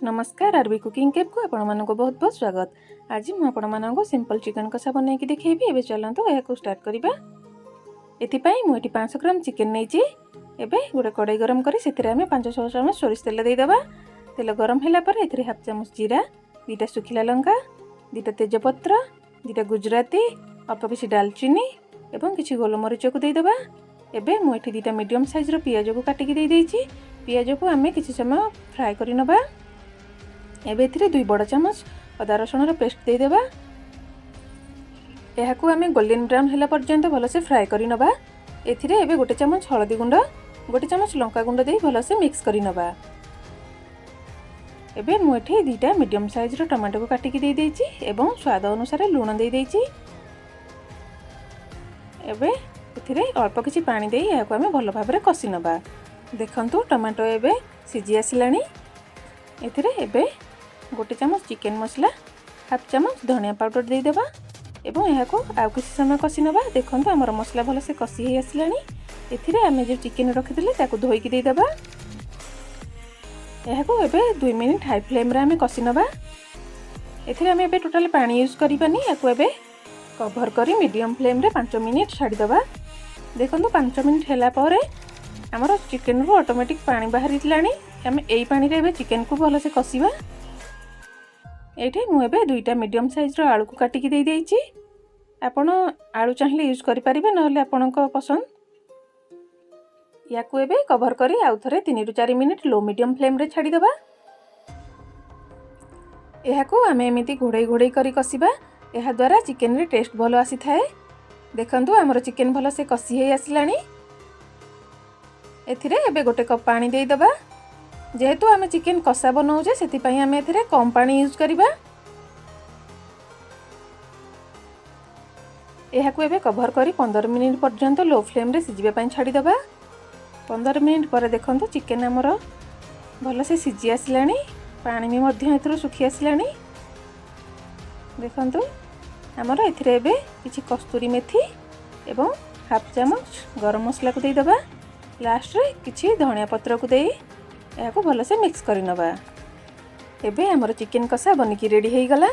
ନମସ୍କାର, ଆରବି କୁକିଂ କେଫ୍କୁ ଆପଣମାନଙ୍କୁ ବହୁତ ବହୁତ ସ୍ୱାଗତ। ଆଜି ମୁଁ ଆପଣମାନଙ୍କୁ ସିମ୍ପଲ୍ ଚିକେନ୍ କଷା ବନେଇକି ଦେଖେଇବି। ଏବେ ଚାଲନ୍ତୁ, ଏହାକୁ ଷ୍ଟାର୍ଟ କରିବା। ଏଥିପାଇଁ ମୁଁ ଏଠି 500 ଗ୍ରାମ ଚିକେନ୍ ନେଇଛି। ଏବେ ଗୋଟେ କଡ଼େଇ ଗରମ କରି ସେଥିରେ ଆମେ 5-6 ଚାମଚ ସୋରିଷ ତେଲ ଦେଇଦେବା। ତେଲ ଗରମ ହେଲା ପରେ ଏଥିରେ ହାଫ୍ ଚାମଚ ଜିରା, 2ଟା ଶୁଖିଲା ଲଙ୍କା, 2ଟା ତେଜପତ୍ର, 2ଟା ଗୁଜୁରାତି, ଅଳ୍ପ କିଛି ଡାଲଚିନି ଏବଂ କିଛି ଗୋଲମରିଚକୁ ଦେଇଦେବା। ଏବେ ମୁଁ ଏଠି 2ଟା ମିଡ଼ିୟମ୍ ସାଇଜ୍ର ପିଆଜକୁ କାଟିକି ଦେଇଦେଇଛି। ପିଆଜକୁ ଆମେ କିଛି ସମୟ ଫ୍ରାଏ କରିନେବା। ଏବେ ଏଥିରେ 2 ବଡ଼ ଚାମଚ ଅଦା ରସୁଣର ପେଷ୍ଟ ଦେଇଦେବା। ଏହାକୁ ଆମେ ଗୋଲ୍ଡେନ୍ ବ୍ରାଉନ୍ ହେଲା ପର୍ଯ୍ୟନ୍ତ ଭଲସେ ଫ୍ରାଏ କରିନେବା। ଏଥିରେ ଏବେ 1 ଚାମଚ ହଳଦୀ ଗୁଣ୍ଡ, 1 ଚାମଚ ଲଙ୍କା ଗୁଣ୍ଡ ଦେଇ ଭଲସେ ମିକ୍ସ କରିନେବା। ଏବେ ମୁଁ ଏଠି 2ଟା ମିଡ଼ିୟମ୍ ସାଇଜ୍ର ଟମାଟୋକୁ କାଟିକି ଦେଇଦେଇଛି ଏବଂ ସ୍ୱାଦ ଅନୁସାରେ ଲୁଣ ଦେଇଦେଇଛି। ଏବେ ଏଥିରେ ଅଳ୍ପ କିଛି ପାଣି ଦେଇ ଏହାକୁ ଆମେ ଭଲ ଭାବରେ କଷି ନେବା। ଦେଖନ୍ତୁ, ଟମାଟୋ ଏବେ ସିଝି ଆସିଲାଣି। ଏଥିରେ ଏବେ 1 ଚାମଚ ଚିକେନ୍ ମସଲା, ହାଫ୍ ଚାମଚ ଧନିଆ ପାଉଡ଼ର ଦେଇଦେବା ଏବଂ ଏହାକୁ ଆଉ କିଛି ସମୟ କଷି ନେବା। ଦେଖନ୍ତୁ, ଆମର ମସଲା ଭଲସେ କଷି ହେଇ ଆସିଲାଣି। ଏଥିରେ ଆମେ ଯେଉଁ ଚିକେନ୍ ରଖିଥିଲେ, ତାକୁ ଧୋଇକି ଦେଇଦେବା। ଏହାକୁ ଏବେ 2 ମିନିଟ୍ ହାଇ ଫ୍ଲେମ୍ରେ ଆମେ କଷି ନେବା। ଏଥିରେ ଆମେ ଏବେ ଟୋଟାଲି ପାଣି ୟୁଜ୍ କରିବାନି। ଏହାକୁ ଏବେ କଭର୍ କରି ମିଡ଼ିୟମ୍ ଫ୍ଲେମ୍ରେ 5 ମିନିଟ୍ ଛାଡ଼ିଦେବା। ଦେଖନ୍ତୁ, 5 ମିନିଟ୍ ହେଲା ପରେ ଆମର ଚିକେନ୍ରୁ ଅଟୋମେଟିକ୍ ପାଣି ବାହାରିଲାଣି। ଆମେ ଏଇ ପାଣିରେ ଏବେ ଚିକେନ୍କୁ ଭଲସେ କଷିବା। ଏଇଠି ମୁଁ ଏବେ 2ଟା ମିଡ଼ିୟମ୍ ସାଇଜ୍ର ଆଳୁକୁ କାଟିକି ଦେଇଦେଇଛି। ଆପଣ ଆଳୁ ଚାହିଁଲେ ୟୁଜ୍ କରିପାରିବେ, ନହେଲେ ଆପଣଙ୍କ ପସନ୍ଦ। ୟାକୁ ଏବେ କଭର୍ କରି ଆଉ ଥରେ 3ରୁ 4 ମିନିଟ୍ ଲୋ ମିଡ଼ିୟମ୍ ଫ୍ଲେମ୍ରେ ଛାଡ଼ିଦେବା। ଏହାକୁ ଆମେ ଏମିତି ଘୋଡ଼େଇ ଘୋଡ଼େଇ କରି କଷିବା। ଏହାଦ୍ୱାରା ଚିକେନରେ ଟେଷ୍ଟ ଭଲ ଆସିଥାଏ। ଦେଖନ୍ତୁ, ଆମର ଚିକେନ୍ ଭଲସେ କଷି ହେଇ ଆସିଲାଣି। ଏଥିରେ ଏବେ 1 କପ୍ ପାଣି ଦେଇଦେବା। ଯେହେତୁ ଆମେ ଚିକେନ୍ କଷା ବନାଉଛେ, ସେଥିପାଇଁ ଆମେ ଏଥିରେ କମ୍ ପାଣି ୟୁଜ୍ କରିବା। ଏହାକୁ ଏବେ କଭର୍ କରି 15 ମିନିଟ୍ ପର୍ଯ୍ୟନ୍ତ ଲୋ ଫ୍ଲେମ୍ରେ ସିଝିବା ପାଇଁ ଛାଡ଼ିଦେବା। 15 ମିନିଟ୍ ପରେ ଦେଖନ୍ତୁ, ଚିକେନ୍ ଆମର ଭଲସେ ସିଝି ଆସିଲାଣି। ପାଣି ବି ମଧ୍ୟ ଏଥିରୁ ଶୁଖି ଆସିଲାଣି। ଦେଖନ୍ତୁ, ଆମର ଏଥିରେ ଏବେ କିଛି କସ୍ତୁରୀ ମେଥି ଏବଂ ହାଫ୍ ଚାମଚ ଗରମ ମସଲାକୁ ଦେଇଦେବା। ଲାଷ୍ଟରେ କିଛି ଧଣିଆ ପତ୍ରକୁ ଦେଇ ଏହାକୁ ଭଲସେ ମିକ୍ସ କରିନେବା। ଏବେ ଆମର ଚିକେନ୍ କଷା ବନିକି ରେଡ଼ି ହେଇଗଲା।